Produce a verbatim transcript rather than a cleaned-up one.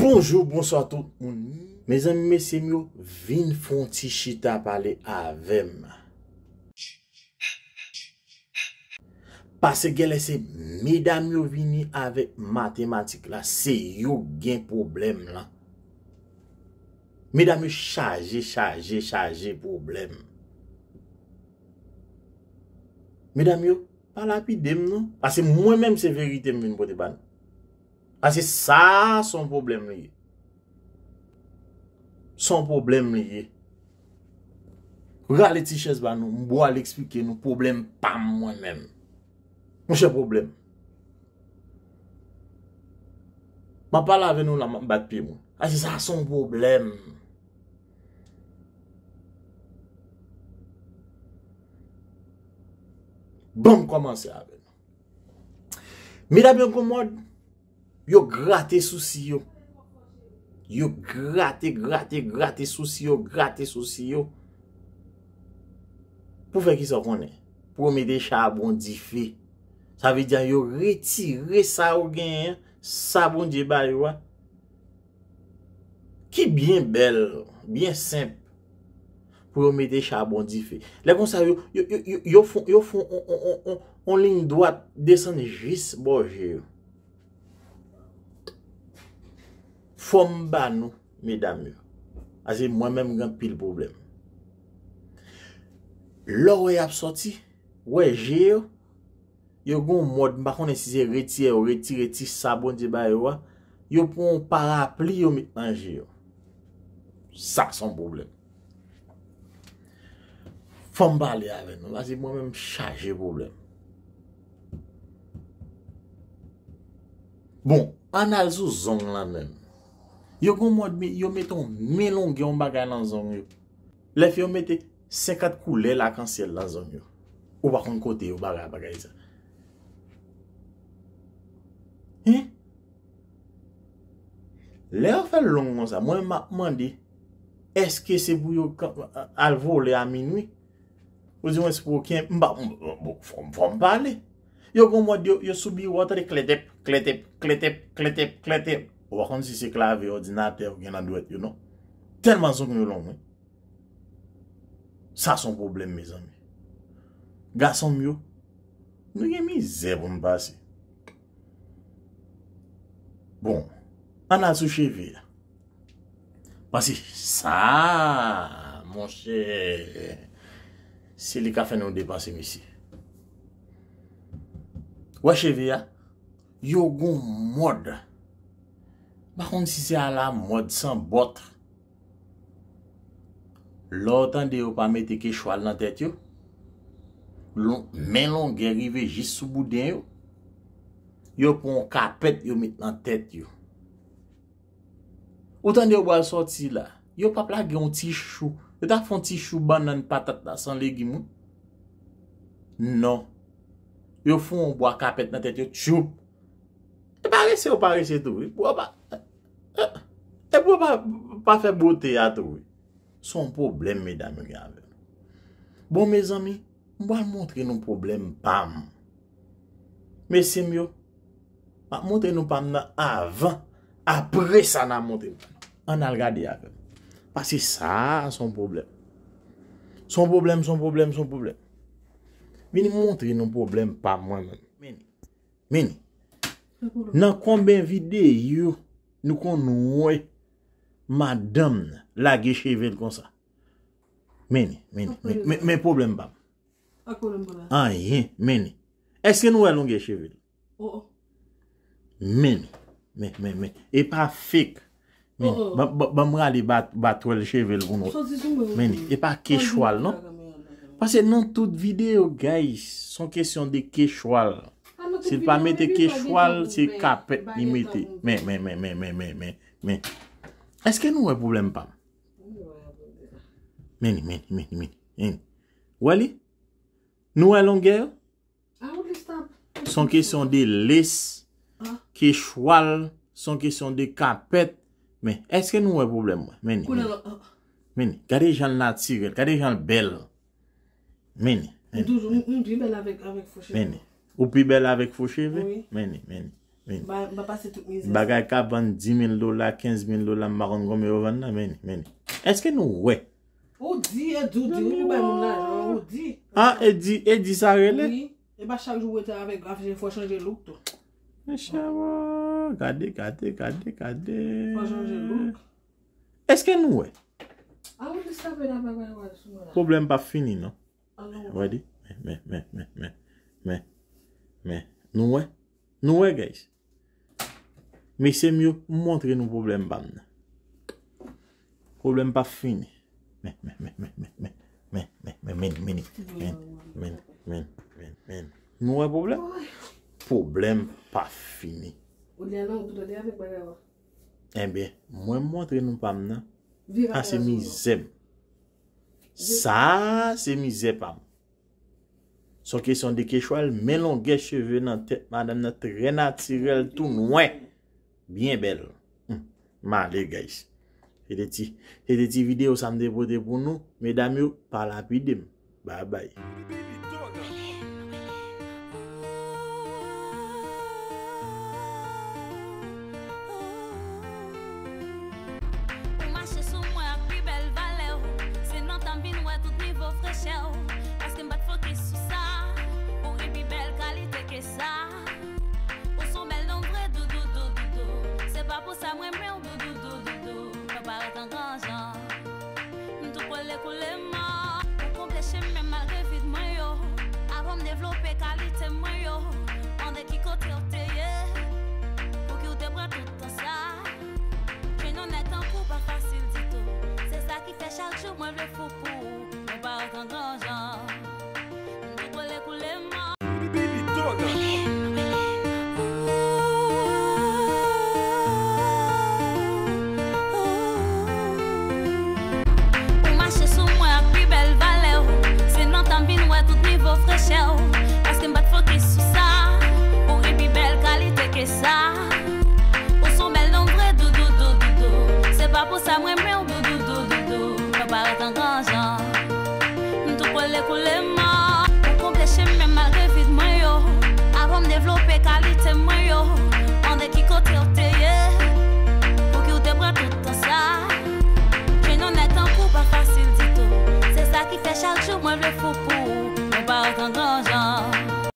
Bonjou, bonswa tout moun. Mezanmi, mesye m yo, vin fè yon ti chita pale avè m. Paske genlè se medam yo vini avèk matematik la, se yo gen pwoblèm lan. Medam yo chaje, chaje, chaje pwoblèm. Medam yo, pa lapide m non. Paske mwen menm se verite m vin pote ba nou. Paske sa se yon pwoblèm li ye. Se yon pwoblèm li ye. Rale ti chèz ba nou, m pral eksplike nou pwoblèm pa m mwen menm. Monchè pwoblèm. M ap pale avè nou la, m ap bat pye mwen. Paske sa se yon pwoblèm. Ban m kòmanse avè nou. Medam yo gon mòd, yo grate sousi yo. Yo grate, grate, grate sousi yo, grate sousi yo. Pou fè kisa w konnen? Pou yo mete chabon dife. Sa vle di yo retire sa yo genyen, sa Bondye ba yo a. Ki byen bèl, byen senp, pou yo mete chabon dife. Lè konsa, yo, yo, yo, yo, yo fon, yo fon on, on, on, on, on liy dwat desann jis bò je yo. Fò m ba nou, medam yo. Paske mwen menm gen anpil pwoblèm. Lè w wè y ap sòti, wè je yo, yo gon mòd, m pa konnen si se retire yo retire ti sa Bondye ba yo a, yo pran yon parapli yo met nan je yo. Sa se yon pwoblèm. Fò m pale avè nou, paske mwen menm chaje pwoblèm. Bon, ann al sou zong lan menm. Yo gon mòd, yo mete yon men longè yon bagay nan zong yo. Lè fi yo mete senkant koulè lakansyèl nan zong yo. Ou pa konn kote yo bagay, bagay sa. Hein? Lè yo fè l long konsa, mwen m ap mande, èske se pou yo al vole a minwi? Ou di mwen se pou okenn, m pa, m, m, fò, fò m pale. Yo gon mòd yo, yo sou biwo, w tande klentèp, klentèp, klentèp, klentèp, klentèp. Ou pa konn si se klavye òdinatè yo gen nan dwèt yo non. Tèlman zong yo long, wi. Sa se yon pwoblèm, mezanmi. Gason m yo, nou gen mizè pou n pase. Bon, ann al sou cheve a. Paske sa, monchè, se li ka fè nou depanse, mesye. Wè cheve a, yo gon mòd. Pa konn si se alamòd san bòt. Lè w tande yo pa mete kechwal nan tèt yo, lon-, men longè rive jis sou bouden yo, yo pran yon kapèt yo met nan tèt yo. Ou tande yo pral sòti la, yo p ap lage yon ti chou. Yo ta fè yon ti chou bannann patat la san legim, wi. Non. Yo fè yon bwa kapèt nan tèt yo, tchoup. E parese yo parese tou, wi. Bwa pa, e bwa pa, pa fè bote a tou, wi. Se yon pwoblèm medam yo gen avè l. Bon, mezanmi, m pral montre nou pwoblèm pa m. Mesye m yo, m ap montre nou pa m nan avan, apre sa n a montre nou. Ann al gade avè m. Paske sa, se yon pwoblèm. Se yon pwoblèm, se yon pwoblèm, se yon pwoblèm. Vini montre nou pwoblèm pa m mwen menm. Men, men, nan konbyen videyo nou konn wè madanm lage cheve l konsa? Men, men, men, men, men pwoblèm pa m. Anyen, men. Èske nou wè longè cheve l? Men, men, men, men. E pa fake. Men, ban, ban, ban m rale ba, ba twèl cheve l pou nou. Men, e pa kechwal, non. Paske nan tout videyo, guys, se yon kesyon de kechwal. Si l pa mete kechwal, se kapèt li mete. Men, men, men, men, men, men, men, men. Èske nou wè pwoblèm pa m? Men, men, men, men, men. Wè li? Nou wè longè yo? Se yon kesyon de les, kechwal, se yon kesyon de kapèt. Men, èske nou wè pwoblèm mwen? Men, men. Men, gade jan l natirèl, gade jan l bèl. Men, men. M toujou, m, m pi bèl avèk, avèk fo cheve. Men, ou pi bèl avèk fo cheve? Wi. Men, men. Men, m pa pase tout mizè sa. Bagay k ap vann dis mil dola, kenz mil dola, m pa konn konbyen yo vann nan, men, men. Èske nou wè? Ou di, e di, ou di, ou bay moun lajan, ou di. Ah, e di, e di sa rele? Wi. E pa chak jou ou rete avèk, avèk, fò chanje look tou. Mesye, gade, gade, gade, gade. Fò chanje look. Èske nou wè? A, ou di sa, men, la, bagay, wè, sou mwen la. Pwoblèm p ap fini, non. Wè di? Men, men, men, men, men, men, men. Nou wè? Nou wè, guys? Mesye m yo, m montre nou pwoblèm pa m nan. Pwoblèm p ap fini. Men, men, men, men, men, men, men, men, men, men, men, men, men, men, men, men. Nou wè pwoblèm? Pwoblèm p ap fini. Ou di a non, ou tande avèk bagay la. Enben, mwen m montre nou pa m nan. Sa se mizè m. Sa se mizè pa m. Se yon kesyon de kechwal, men longè cheve nan tèt madanm nan trè natirèl, tou nwè. Byen bèl. Hmm. M ale, guys. Se te ti, se te ti videyo sa m te pote pou nou. Medam yo, pa lapide m. Bye bye. Ou mache sou mwen ak pi bèl valè w. Se nan tan m vin wè tout nivo frechè w. Paske m pa t fokis sou sa. Ou gen pi bèl kalite ke sa. Ou s on bèl nonm vre, doudou, doudou, doudou. Se pa pou sa m renmen w, doudou, doudou, doudou. Mwen parèt an gran jan. M tou kole koule mò. Ou konble chemen malgre vid mwen yo. Avan m devlope kalite mwen yo. Mande ki kote w te ye. Pouki w te pran tout tan sa. Jwenn yon nèg tankou w pa fasil ditou. Se sa ki fè chak jou mwen vle fou pou ou. Mwen parèt an gran jan. M tou kole koule mò. Ou mache sou mwen ak pi bèl valè w. Se nan tan m vin wè tout nivo frechè w. Paske m pa t fokis sou sa. Ou gen pi bèl kalite ke sa. Ou s on bèl nonm vre, doudou, doudou, doudou. Se pa pou sa m renmen w, doudou, doudou, doudou. Mwen parèt an gran jan. M tou kole koule mò. Ou konble chemen malgre vid mwen yo. Avan m devlope kalite mwen yo. Mande ki kote w te ye. Pouki w te pran tout tan sa. Jwenn yon nèg tankou w pa fasil ditou. Se sa ki fè chak jou mwen vle fou